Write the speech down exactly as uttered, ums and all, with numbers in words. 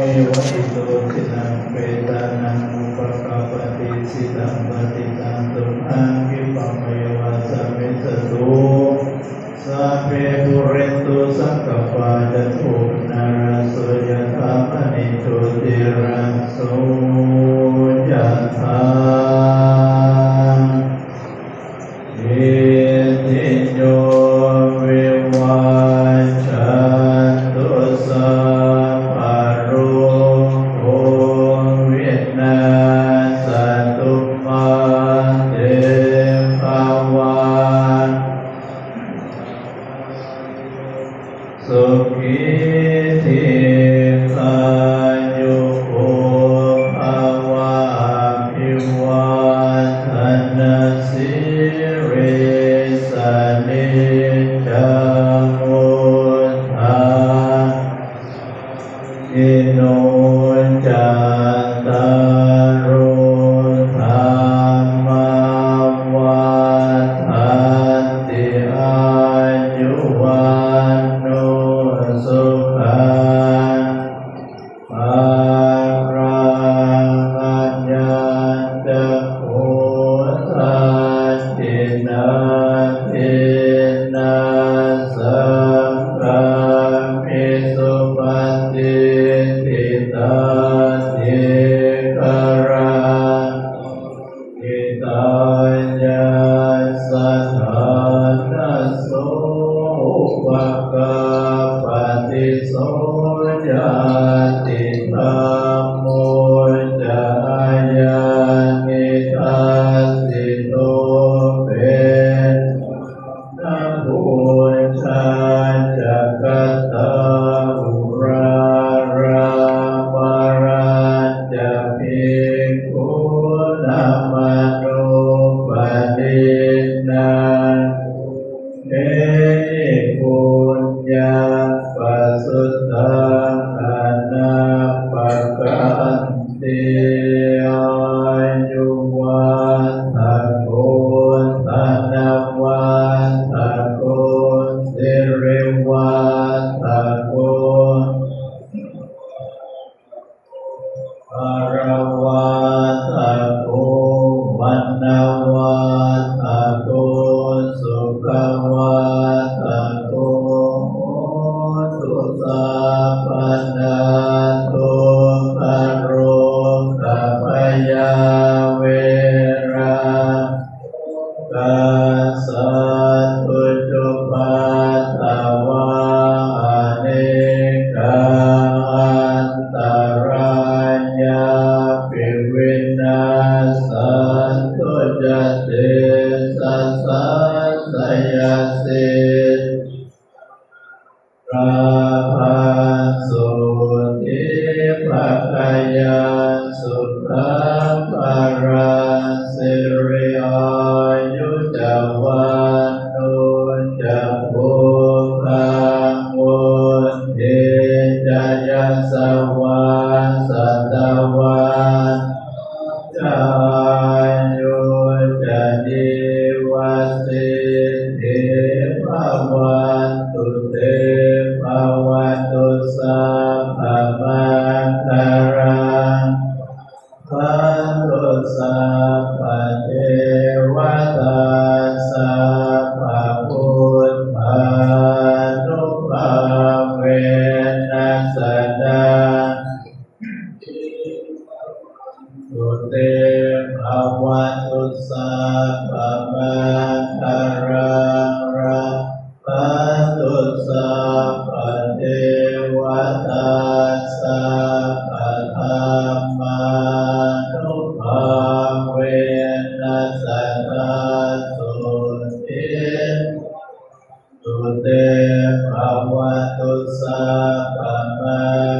Evaṃ ito dinnaṃ petānaṃ upakappati. Sitaṃ paṭidaṃ tumhaṃ khippameva samijjhatu. Sabbe pūrentu saṅkappā cando paṇṇaraso yathā maṇi jotiraso yathā. Sabbītiyo vivajjantu sabbarogo vinassatu mā te bhavatvantarāyo sukhī dīghāyuko bhava. Abhivādanasīlissa niccaṃ vuḍḍhāpacāyino cattāro dhammā vaḍḍhanti āyu vaṇṇo sukhaṃ balaṃ. Ayañca kho dakkhiṇā dinnā saṅghamhi supatiṭṭhitā dīgharattaṃ hitāyassa ṭhānaso upakappati. So ñātidhammo ca ayaṃ nidassito pe na pūjā ca katā uḷārā balañca bhikkhūnamanuppadinnaṃ puññaṃ pasutaṃ anappakanti. Āyuvaḍḍhako dhanavaḍḍhako sirivaḍḍhako balavaḍḍhako vaṇṇavaḍḍhako sukhavaḍḍhako hotu sabbadā. Dukkharogabhayā verā sokā sattu cupaddavā anekā antarāyāpi vinassantu ca tejasā. Jayasiddhi lābhaṃ sotthi bhāgyaṃ sukhaṃ balaṃ siri āyu ca vaṇṇo ca bhogaṃ vuḍḍhī ca yasavā satavassā ca āyū ca jīvasiddhī bhavantu te. Bhavatu sabbamaṅgalaṃ bhavatu sabbadevatā sabbabuddhānubhāvena sadā sotthī bhavantu te. Bhavatu sabbamaṅgalaṃ rakkhantu sabbadevatā sabbadhammānubhāvena sadā sotthī bhavantu te. Bhavatu sabbamaṅgalaṃ